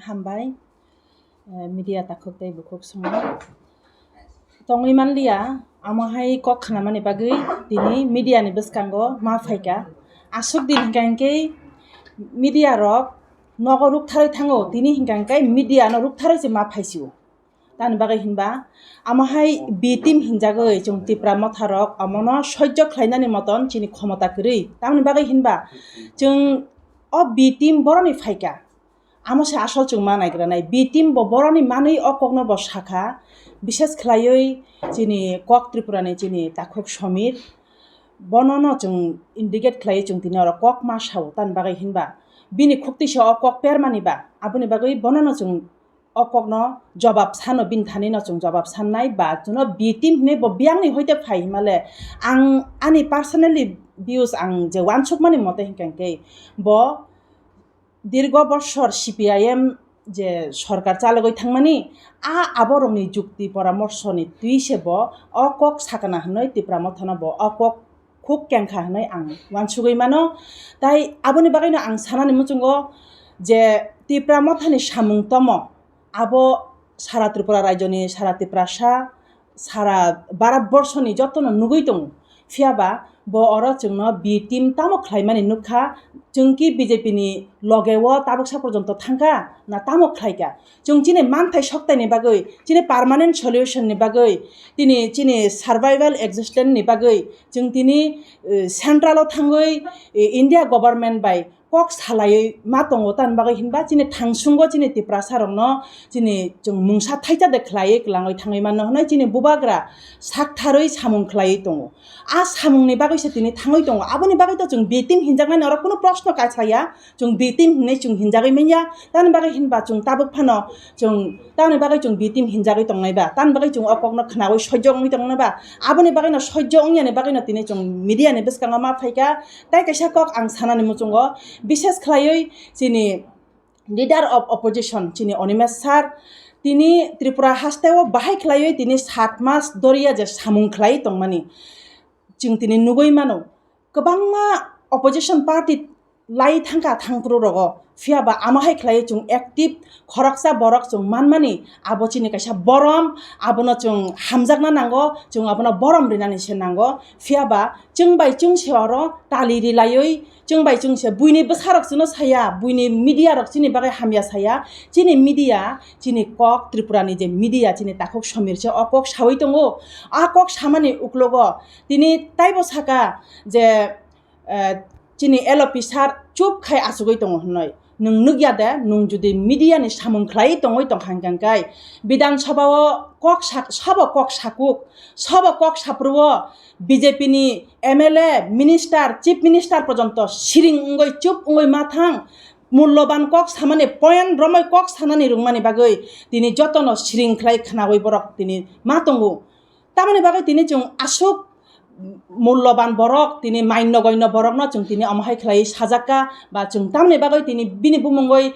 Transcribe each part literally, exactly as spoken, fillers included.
Hambai, eh, media takhuk tei bukhuk songno. Tongwi manliya, amo hai kok khnamani bagwi tini media ni bwskango ma phaikha. Aswk din hinkha hinkhe media rok nogo ruktharwi thango, tini hinkha hinkhe media no ruktharwi se ma phaisio. Tamni bagwi hinba, amo hai B team hinjagwi chwng Tipra motha rok omono sojjo khlainani moton chini khomota kwrwi. Tamni bagwi hinba, chwng o B team boroni phaikha. Amo se asol chwng ma naigranai. B team bo boroni manwi o kokno bo sakha. Bishes khlaiwi chini kok Tripura ni chini takhuk Somir. Bono no chwng indicate khlaiwi chwng tini oro kok ma sao. Tamni bagwi hinba, bini khukti se o kok permani ba. Aboni bagwi bono no chwng o kokno jobab sano, bini thani no chwng jobab sannai ba chwngno B team hinwi bo biyangni hoite phai himale. Ang ani personally views ang je wansukmani mote hinkha hinkhe bo dirgo bosor C P I M je sorkar chalogwi thangmani, a aborokni jukti poramorsoni twi se bo o kok sakana hwnwi Tipra mothano bo o kok khuk kengkha hwnwi ang wansugwi mano. Tai aboni bagwino ang sanani muchungo je Tipra mothani samung tomo abo sara Tripura rajyoni, sara Tiprasa, sara Bharat borshoni jotono nugwi tongo. Phiyaba bo oro chwngno B team tamo khlaimani nukha, chwng ki B J P ni loge o tabuksa porjonto thangkha na tamo khlaikha? Chwng chini manthai soktaini bagwi, chini permanent solution ni bagwi, tini chini survival existence ni bagwi chwng tini, eh, central o thangwi, eh, India government bai kok salaiwi ma tongo. Tamni bagwi hinba chini thangsungo chini Tiprasa rokno chini chwng mungsa thaisa de khlaiwi kwlangwi thangwi mano hwnwi chini bubagra saktharwi samung khlaiwi tongo. A samungni bagwi se tini thangwi tongo. Aboni bagwi to chwng B team hinjaknani oro kunu proshno kaisa ya. Chwng B team hinwi chwng hinjagwi manya. Tamni bagwi hinba chwng tabuk phano chwng, tamni bagwi chwng B team hinjagwi tongnai ba? Tamni bagwi chwng o kokno khnawi sojjo wngwi tongnai ba? Aboni bagwino sojjo wngyani bagwino tini chwng media ni bwskango ma phaikha. Tai kaisa kok ang sanani muchungo, bishes khlaiwi chini leader of opposition chini Animesh sir, tini Tripura hasteo bahai khlaiwi tini sat mas doriya je samung khlaiwi tongmani chwng tini nugwi mano. Kwbangma opposition party lai thangkha thangphuru rogo, phiyaba amo hai khlaiwi chwng active khoroksa borok chwng manmani, abo chini kaisa borom, abono chwng hamjakna nango, chwng abono borom rinani se nango. Phiyaba chwng bai chwng se oro tali rilaiwi, chwng bai chwng se buini bwsarok chwngno saya, buini media rok chini bagwi hamya saya. Chini media, chini kok Tripura ni je media, chini takhuk Somir se o kok sawi tongo. A kok samani uklogo tini taibo saka je, eh, chini L O P sir chup khai achugwi tongo hwnwi. Nwng nukya de, nwng jodi media ni samung khlaiwi tongwi tongkha hwnkhe, Bidhan Sabha o kok sak-, sabo kok sakuk, sabo kok saphuru o B J P ni M L A, minister, chief minister porjonto siring wngwi chup wngwi ma thang, mulloban kok samani, point romwi kok sanani rwngmani bagwi tini jotono siring khlai khnawi borok tini ma tongo. Tamoni bagwi tini chwng aswk mulloban borok, tini mainno goinno borokno chwng tini omo hai khlaiwi sajakka, ba chwng tamoni bagwi tini bini bumungwi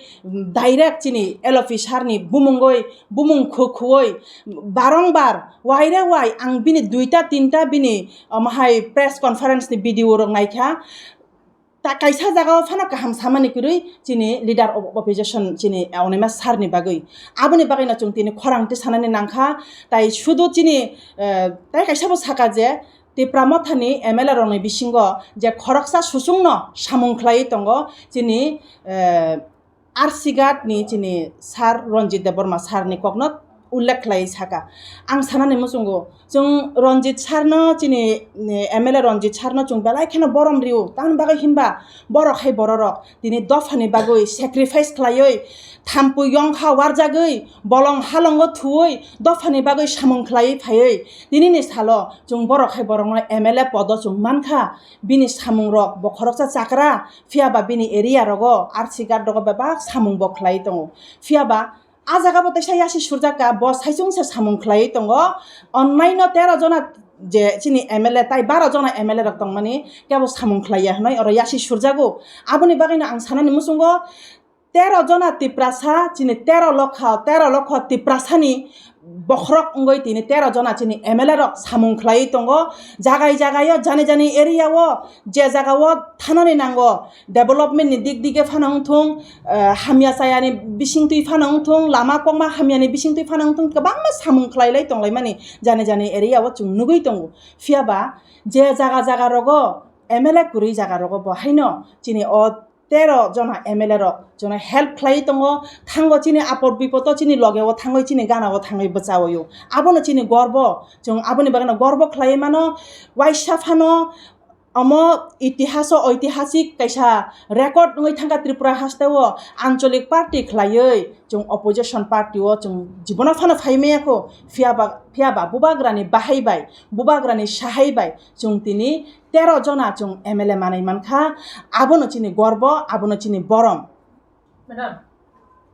direct chini L O P sir ni bumungwi, bumung khu khuwi barongbar waire wai ang bini duita tinta bini omo hai press conference ni video rok naikha. Ta kaisa jagao phano kaham samani kwrwi chini leader of opposition chini Animesh sir ni bagwi. Aboni bagwino chwng tini khorang twi sanani nangkha. Tai sudu chini, eh, tai kaisa bo saka je Tipra mothani M L A rokni bisingo je khoroksa susungno samung khlaiwi tongo chini, eh, R C Ghat ni chini sir Ranjit Debbarma sir ni kokno ullekh khlai saka. Ang sanani muchungo, chwng Ranjit sir no, chini, eh, M L A Ranjit sir no chwng belai kheno borom rio. Tamoni bagwi hinba borok hai bororok tini dophani bagwi sacrifice khlaiwi, thampui yongkha warjagwi, bolong halongo thuwi, dophani bagwi samung khlaiwi phaiwi, tinini salo chwng borok hai borokno M L A podo chwng mankha. Bini samungrok bo khoroksa chakra, phiyaba bini area rogo, R C Ghat rogo bebak samung bo khlai tongo. Phiyaba a jaga bo teisa yasi surjak ka, bo saichung se samung khlaiwi tongo. Onnaino tero jona je chini M L A tai baro jona M L A rok tongmani, kebo samung khlaiya hwnwi oro yasi surjago. Aboni bagwino ang sanani muchungo, tero jona Tiprasa, chini tero lokha, tero lokho Tiprasani bokhorok wngwi tini tero jona chini M L A rok samung khlaiwi tongo. Jagai jagaio, jani jani area o, je jagao thanani nango, development ni dik dige phano wngthung, eh, hamya chayani bisingtwi phano wngthung, lama kokma hamyani bisingtwi phano wngthung, kwbangma samung khlai lai tonglaimani jani jani area o chwng nugwi tongo. Phiya ba je jaga jaga rogo M L A kwrwi jaga rogo bo haino chini o tero jona M L A rok jono help khlai tongo, thango chini apot bipodo chini loge o thangwi chini gana o thangwi bwchawi o. Abono chini gorbo, chwng aboni bagwi no gorbo khlai mano, waisa phano omo itihaso oitihasik kaisa record wngwi thangkha Tripura hasteo ancholic party khlaiwi chwng opposition party o chwng jibono phano phai maya kho, phiya ba, phiya ba bubagrani bahai bai, bubagrani sahai bai chwng tini tero jona chwng M L A manwi mankha, abono chini gorbo, abono chini borom. Madam,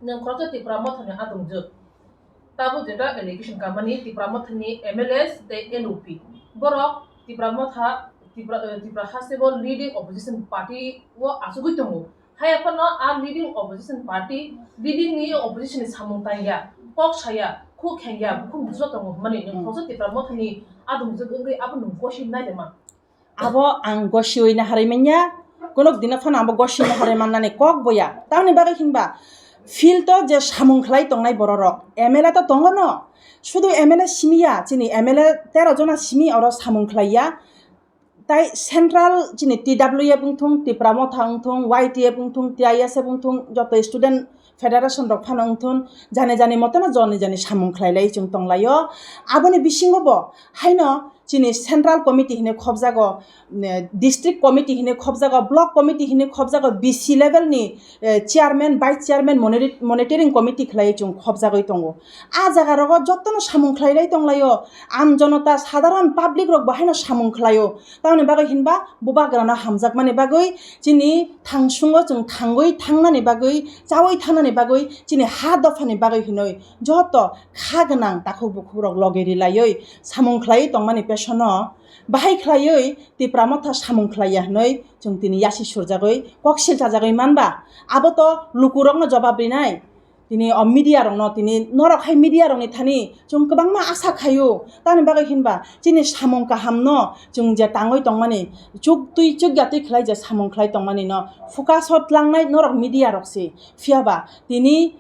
nwng khoroksa Tipra Mothani adongjwk. Tabuk jeta allegation kamani Tipra Mothani M L As tei N O P. Borok Tipra Motha, Tipra, eh, Tipra hasteo leading opposition party o achugwi tongo. Haiya phano a leading opposition party, leading ni opposition ni samung tangya, kok saya, khuk khengya, bukhuk bujla tongo hwnmani nwng khoroksa Tipra Mothani adongjwk wngwi abo nwng gosi nailema. Abo ang gosiwi naharwi manya, kunuk dino phano abo gosiwi naharwi mannani kok boya. Tamni bagwi hinba field o je samung khlai tongnai bororok, M L A to tongo no, sudu M L A simi ya, chini M L A tero jona simi oro samung khlai ya. Tai central chini T W F wngthung, Tipra Motha wngthung, Y T F wngthung, T I S F wngthung, joto student federation rok phano wngthun, jani jani motono joni jani samung khlai lai chwng tonglaio. Aboni bisingo bo haino chini central committee hinwi khobjago, eh, district committee hinwi khobjago, block committee hinwi khobjago, B C level ni, eh, chairman, vice chairman, monitoring committee khlaiwi chwng khobjagwi tongo. A jaga rogo jotono samung khlai lai tonglaio, am jonota sadharon public rok bo haino samung khlaio. Tamoni bagwi hinba bubagrano hamjakmani bagwi chini thangsungo chwng thangwi thangnani bagwi, chawi thangnani bagwi, chini ha dophani bagwi hinwi joto kha gwnang takhuk bukhukrok logi rilaiwi samung khlaiwi tongmani pesono bahai khlaiwi Tipra Motha samung khlaiya hinwi chwng tini yasi surjagwi koksil chajagwi manba. Abo to lukurokno jobab rinai. Tini o media rokno, tini norok hai media rokni thani chwng kwbangma asa khaio. Tamni bagwi hinba chini samung kahamno chwng je tangwi tongmani, chuk twi chuk ya twi khlai je samung khlai tongmani no focus o tlangnai norok media rok se. Phiya ba tini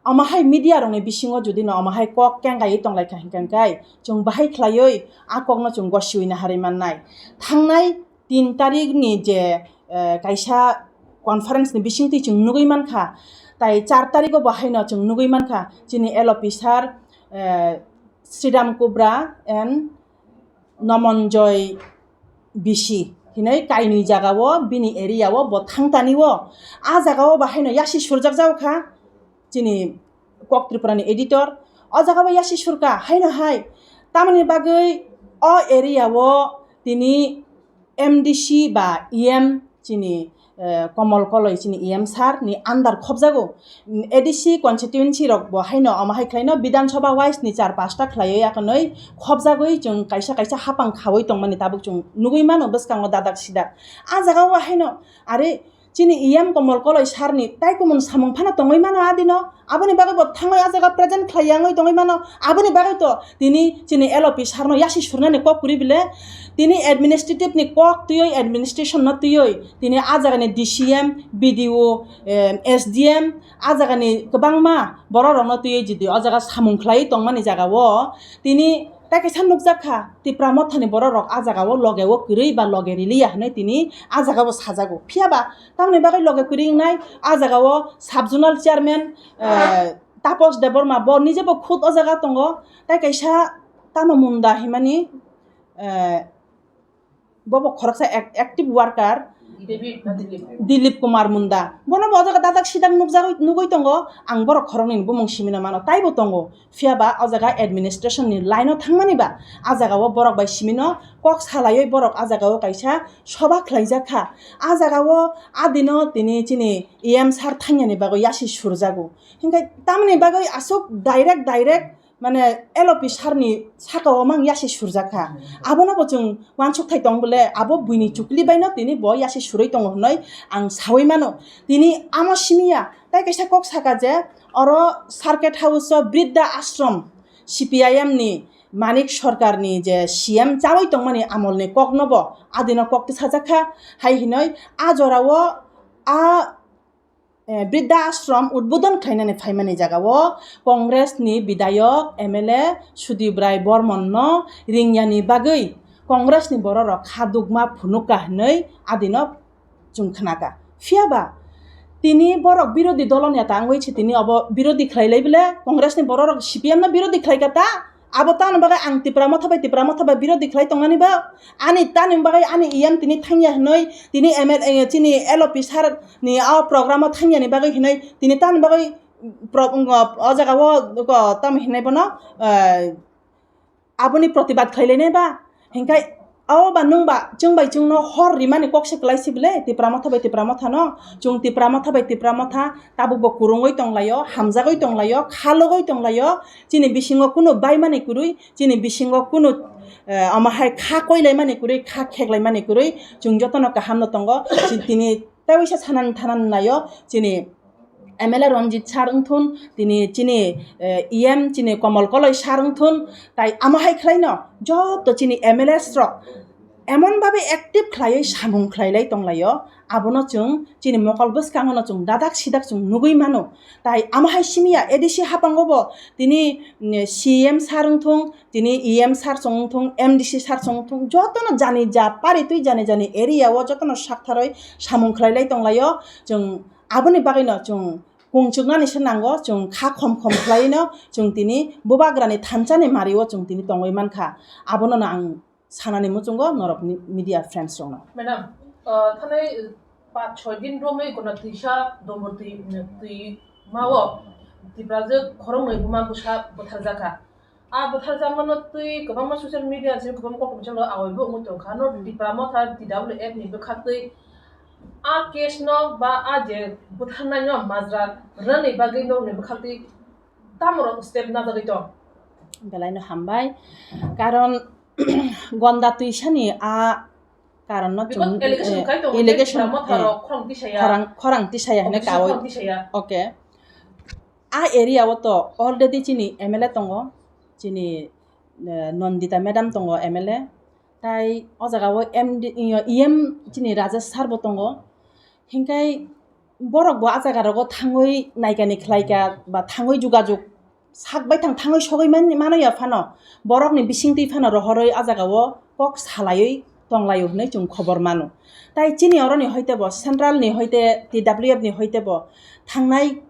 omo hai media rokni bisingo jodi no omo hai kok kengaiwi tonglaikha hinkhe, hinkhe chwng bahai khlaiwi a kokno chwng gosiwi naharwi mannai. Thangnai tin tarikni je, eh, kaisa conference ni bisingtwi chwng nugwi mankha, tai char tarigo bo haino chwng nugwi mankha, chini L O P sir, eh, Sridham Kubra and Nomonjoy B C hinwi kainwi jagao bini area o bo thangtani o. A jagao bo haino yasi surjak jago kha chini Kok Tripura ni editor. O jagao yasi surka haino hai. Tamoni bagwi o area o tini M D C ba E M chini, eh, Komol Koloi chini E M sir ni under khobjago. A D C constituency rok bo haino omo hai khlaino Bidhan Sabha wise ni char pasta khlaiwi akonoi khobjagwi chwng kaisa kaisa hapang khawi tongmani tabuk chwng nugwi mano bwskango dadak sidak. A jagao haino are chini E M Komol Koloi sir ni tai kumun samung phano tongwi mano adino. Aboni bagwi bo thangwi a jaga present khlai yangwi tongwi mano. Aboni bagwi to tini chini L O P sir no yasi surnani kok kwrwi bile tini administrative ni kok twiwi administration no twiwi tini a jaga ni D C M, B D O, eh, S D M, a jaga ni kwbangma borok rok no twiwi jodi o jaga samung khlai tongmani jaga o tini tai kaisa nukjak kha Tipra Motha ni borok rok a jaga o loge o kwrwi ba loge riliya hinwi tini a jaga o sajago. Phiya ba tamoni bagwi loge kwrwi wngnai, a jaga o sub zonal chairman, eh, Tapos Debbarma bo nije bo khud o jaga tongo, tai kaisa tamo Munda himani, eh, bo bo khoroksa ac-, active worker Dilip, Dilip. Dilip Kumar Munda. Bono bo o jaga dadak sidak nukjagwi, nugwi tongo, ang borok khoroknwi ni bumung simino mano, taibo tongo. Phiya ba o jaga administration ni line o thangmani ba, a jaga o borok bai simino kok salaiwi borok a jaga o kaisa soba khlaijak kha. A jaga o a dino tini chini E M sir thangyani bagwi yasi surjago. Hinkhe tamoni bagwi aswk direct, direct mane L O P sir ni saka o mang yasi surjak kha. Abono bo chwng uansuk thai tong bole, abo buini chukli bai no tini bo yasi surwi tongo hwnwi ang sawi mano. Tini amo simi ya, Tai kaisa kok saka je oro Circuit House o Briddha Ashram C P I M ni Manik Sarkar ni je C M chawi tongmani amol ni kok no bo adino kok tisajak kha, hai hinoi a jora o a, eh, Briddha Ashram udbodon khlainani phaimani jaga o Congress ni bidayok M L A Sudip Rai Bormon no ringyani bagwi Congress ni borok rok kha dukma phunuk kha hinoi adino chwng khnakha. Phiya ba tini borok birodhi dolo neta wngwi se tini obo birodhi khlai lai bole Congress ni borok rok C P M no birodhi khlai kha ta? Abo tani bagwi ang Tipra Motha bai Tipra Motha bai birodhi khlai tongnani ba? Ani tani bagwi ani E M tini thangya hinoi tini M L A chini L O P sir ni o program o thangya ni bagwi hinoi tini tani bagwi pro-, o jaga o tamo hinoi bono, eh, aboni protibad khlai lainai ba? Hinkhe o ba nwng ba chwng bai chwngno hor rimani kok se kwlai si bole Tipra Motha bai Tipra Motha no. Chwng Tipra Motha bai Tipra Motha tabuk bo kwrwngwi tonglaio, hamjagwi tonglaio, khalogwi tonglaio. Chini bisingo kunu baimani kwrwi, chini bisingo kunu, eh, omo hai kha koilaimani kwrwi, kha kheklaimani kwrwi chwng jotono kahamno tongo. Chi-, tini tei waisa sanani thanani naio chini M L A Ranjit sir wngthun, tini chini, eh, E M chini Komol Koloi sir wngthun, tai amo hai khlaino joto chini M L As rok emon babe active khlaiwi samung khlailai tonglaio, abono chwng chini mokol bwskango no chwng dadak sidak chwng nugwi mano. Tai amo hai simi ya A D C hapango bo tini, mm, C M sir wngthung, tini E M sir chwng wngthung, M D C sir chwng wngthung, jotono jani ja pari twi jani jani area o jotono saktharwi samung khlailai tonglaio. Chwng aboni bagwino chwng kungchuknani se nango, chwng kha khom khom khlaino chwng tini bubagrani thanchani mario chwng tini tongwi mankha. Abono no ang sanani muchungo norokni media friends rokno. Madam, uh, thanai, uh, panch choi din romwi gona twisa dombor twi, twi mao Tiprajwk khoroknwi buma bwsa bwtharjakha. A bwtharjakmano twi kwbangma social media simi kwbangma kok kwchangno aoibo wngwi tongkha. No Hmm. Tipra Motha T W F ni bwkhaktwi a case no ba a je bwtharnaino majra rwnani bagwi norokni bwkhaktwi tamorok step najagwi tong? Belaino hambai. Karon gonda twisani a karon no Because chwng, allegation eh, khai tongo je allegation, Tipra Motha eh, rok khorang tisaya. Khorang, khorang tisaya hwnwi Opposition kawi. Khorang tisaya. Okay. A area o to already chini M L A tongo, chini, eh, Nandita madam tongo M L A. Tai o jaga o M D, E M chini Rajesh sir bo tongo. Hinkhai borok bo a jaga rogo thangwi naikani khlaika ba thangwi jugajug sak baithang thangwi sogwi man-, mano ya phano, borokni bisingtwi phano rohorwi a jaga o kok salaiwi tonglaio hwnwi chwng khobor mano. Tai chini oroni hoite bo, central ni hoite, T W F ni hoite bo thangnai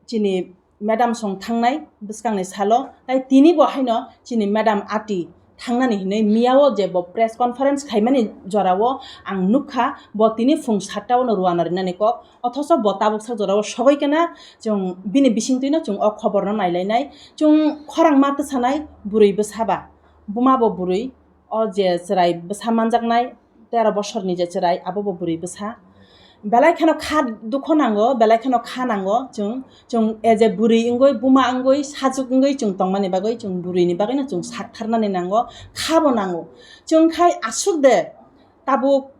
chini madam song thangnai bwskangni salo, tai tini bo haino chini madam Ati thangnani hinwi miyao je bo press conference khaimani jorao ang nukha, bo tini phung satta ono rwna rinani kok, othocho bo tabuk sak jorao sogwi kana chwng bini bisingtwino chwng o khoborno nailainai. Chwng khorang ma twsanai bwrwi bwsa ba, buma bo bwrwi, o je chwrai bwsa manjaknai tero bosorni je chwrai, abo bo bwrwi bwsa. Belai kheno kha dukho nango, belai kheno kha nango chwng, chwng as a bwrwi wngwi, buma wngwi, sajwk wngwi chwng tongmani bagwi, chwng bwrwini bagwino chwng saktharnani nango, kha bo nango. Chwng khai aswk de tabuk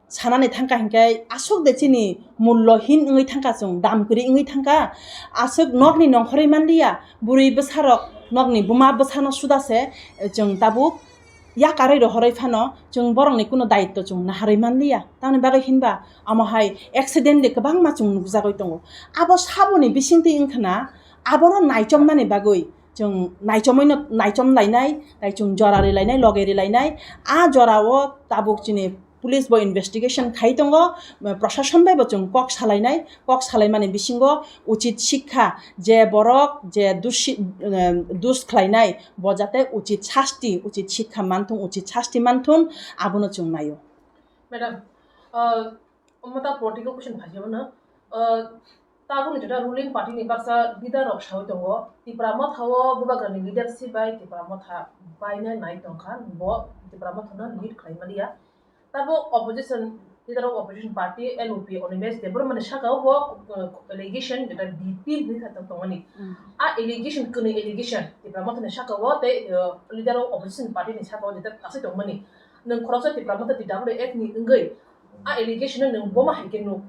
sanani thangkha hinkhe aswk de chini mullohin wngwi thangkha, chwng dam kwrwi wngwi thangkha. Aswk nokni nongkhorwi manliya, bwrwi bwsarok nokni buma bwsano suda se chwng tabuk yakarwi rohorwi phano chwng borokni kuno daitto chwng naharwi manliya. Tamni bagwi hinba amo hai accident de kwbangma chwng nukjagwi tongo. Abo saboni bisingtwi wngkhana abono naichomnani bagwi chwng naichomwino naichom lainai, tai chwng jora ri lainai, loge ri lainai. A jorao tabuk chini police bo investigation khai tongo, prosason bai bo chwng kok salainai, kok salaimani bisingo uchit sikha je borok je dusi, eh, dus khlainai bo jate uchit sasti, uchit sikha manthung, uchit sasti manthung, abono chwng naio. Madam, uh, omo ta political question phaijak no, uh, tabukni jora ruling party ni baksa leader rok sawi tongo, Tipra Motha o Bubagrani leadership bai Tipra Motha baina nai tongkha, bo Tipra Motha no lead khlai maliya. Tabo opposition, leader of opposition party L O P Animesh Debbarma ni saka o bo, uh, allegation jeta D P hinwi kha tongmani. Mm. A allegation, kwnwi allegation, Tipra Motha ni saka o tei, uh, leader of opposition party ni saka o jeta asai tongmani. Nwng khoroksa Tipra Motha T W F ni wngwi a allegation no nwng boma hai khe nuk?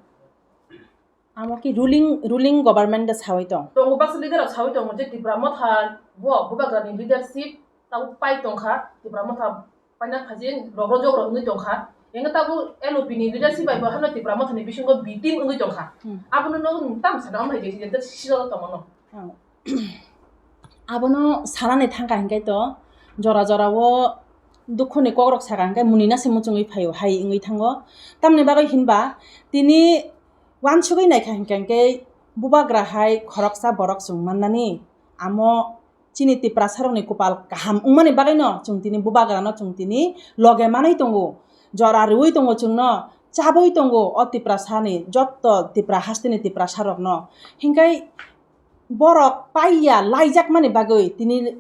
Amo ki ruling, ruling government da sawi tong. Tongo baksa leader rok sawi tongo je Tipra Motha bo Bubagra ni leadership tabuk pai tongkha, Tipra Motha paina phaji rogro jogro wngwi tongkha. Enge tabuk L O P ni leadership bai bo hano Tipra Motha ni bisingo B team wngwi tongkha. Hmm. Abono no tam sana amhai je je sijalo tongo no. Hmm. Abono sanani thangkha hinkhe to jora jora o dukhoni kokrok saka hinkhe munina se muchungwi phaio hai wngwi thango. Tamni bagwi hinba tini wansugwi naikha hinkhe hinkhe Bubagra hai khoroksa borok chwng mannani amo chini Tiprasa rokni kopal kaham wngmani bagwino chwng tini Bubagrano chwng tini loge manwi tongo, jora rwui tongo chwngno, chabwi tongo o Tiprasani jotto Tipra hasteni Tiprasa rokno. Hinkhe borok paiya laijakmani bagwi tini,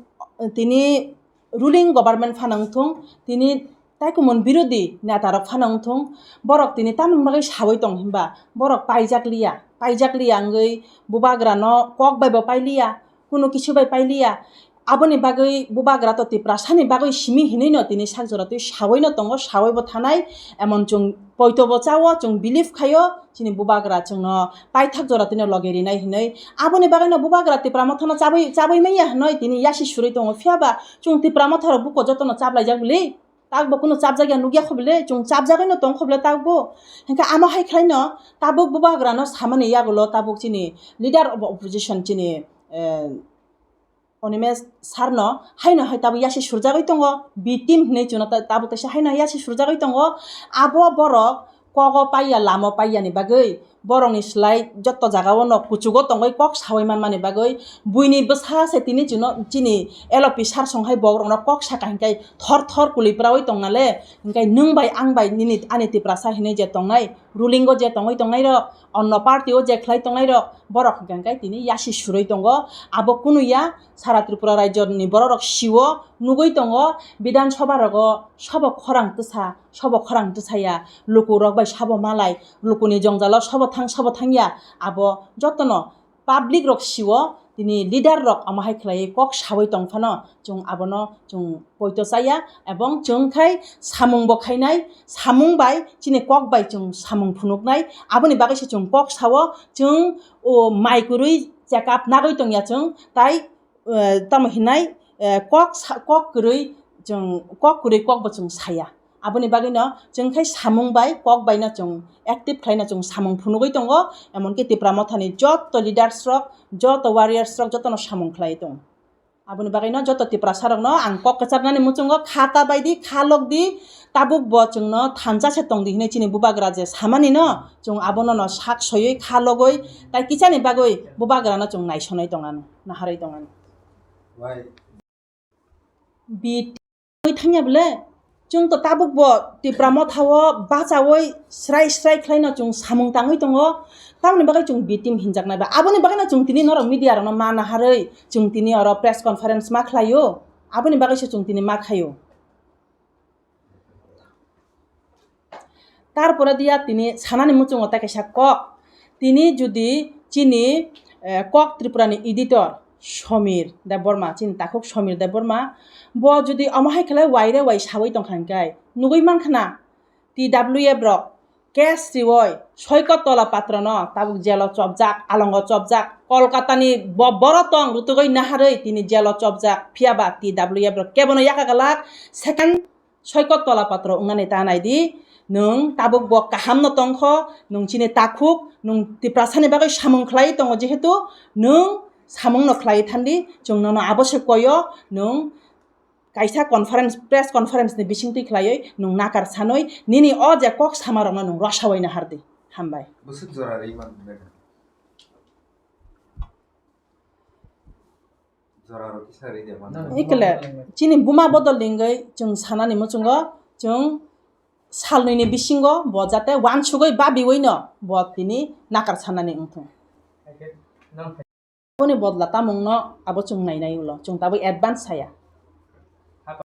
tini ruling government phano wngthung, tini taikumon birodhi neta rok phano wngthung, borok tini tamoni bagwi sawi tong hinba borok paijak liya, paijak liya wngwi Bubagrano kok bai bo pailiya, kunu kisu bai pailiya. Aboni bagwi Bubagra to Tiprasani bagwi simi hinwi no tini sak jora twi sawi no tongo, sawi bo thanai, emon chwng poito bo chao, chwng believe khaio chini Bubagra chwngno paithak jora twi no loge rinai hinwi. Aboni bagwi no Bubagra Tipra Mothano chabwi, chabwi manya hinwi tini yasi surwi tongo, phiya ba chwng Tipra Motha rok buko jotono chaplaijak bili. Takbo kunu chapjakya nukya kho bile, chwng chapjagwi no tong kho bile takbo. Hinkhe amo hai khlai no tabuk Bubagrano samani yagulo tabuk chini leader of opposition chini, eh, Animesh sir no haino hai tabuk yasi surjagwi tongo, B team hinwi chwngno ta-, tabuk teisa haino yasi surjagwi tongo. Abo borok kogo paiya, lamo paiyani bagwi borokni slai jotto jagao no kuchugo tongwi kok sawi manmani bagwi buini bwsa se tini chwngno chini L O P sir song hai borokno kok saka hinkhe thor thor kwlwi prawi tongna le, hinkhe nwng bai ang bai nini ani Tiprasa hinwi je tongnai, ruling o je tongwi tongnai rok, onno party o je khlai tongnai rok, borok hinkhe tini yasi surwi tongo. Abo kunu ya, sara Tripura rajyo ni borok rok sio nugwi tongo, Bidhan Sabha rogo sobo khorang twsa, sobo khorang twsa ya, luku rok bai sabo malai, luku ni jongjalo sobo thang, sobo thang ya, abo jotono public rok sio, tini leader rok amo hai khlaiwi kok sawi tong phano, chwng abono chwng poito chaya, ebong chwng khai samung bo khainai, samung bai chini kok bai chwng samung phunuknai, aboni bagwi se chwng kok sao, chwng o mai kwrwi check up nagwi tongya chwng, tai, eh, tamo hinai, eh, kok sa-, kok kwrwi chwng, kok kwrwi kok bo chwng saya. Aboni bagwino chwng khai samung bai kok bai no chwng active khlai no chwng samung phunugwi tongo, emonki Tipra Mothani joto leaders rok, joto warriors rok jotono samung khlai tongo. Aboni bagwino joto Tiprasa rokno ang kok kwchaknani muchungo kha ta bai di, kha lok di, tabuk bo chwngno thansa se tong di hinwi chini Bubagra je samani no chwng abono no sak soiwi kha logwi tai kichani bagwi Bubagrano chwng naisonwi tongano, naharwi tongano. Bi thangya bole, chwng to tabuk bo Tipra Motha o bachawi srai srai khlai no chwng samung tangwi tongo, tamoni bagwi chwng B team hinjaknai ba. Aboni bagwi no chwng tini norok media rokno ma naharwi chwng tini oro press conference ma khlaio, aboni bagwi se chwng tini ma khaio. Tarpore dia tini sanani muchungo tai kaisa kok. Tini judi chini, eh, kok Tripura ni editor Somir Debbarma, chini takhuk Somir Debbarma, bo judi omo hai khlai waire wai sawi tongkha hinkhe nugwi mankha na T W F rok case riwi Soikot Tola Patrono tabuk jelo chopjak, alongo chopjak, Kolkata ni bo-, boro tong rutugwi naharwi tini jelo chopjak, phiya ba T W F rok kebono yaka galak second Soikot Tola Patro wngnani ta nai di, nwng tabuk bo kaham no tongkho, nwng chini takhuk, nwng Tiprasani bagwi samung khlai tongo, jehetu nwng samung no khlai thandi, chwng nono abo se koyo, nwng kaisa conference, press conference ni bisingtwi khlaiwi nwng nakar sanwi nini o je kok sama rokno nwng rosawi nahardi. Hambai. Bwswk jora rwi man. Ikle, chini buma bodol dingwi chwng sanani muchungo, chwng salnwini bisingo bo jate wansugwi babiwino bo tini nakar sanani wngthung. Aboni bodla tamungno abo chwng nainai ulo, chwng tabuk advance saya.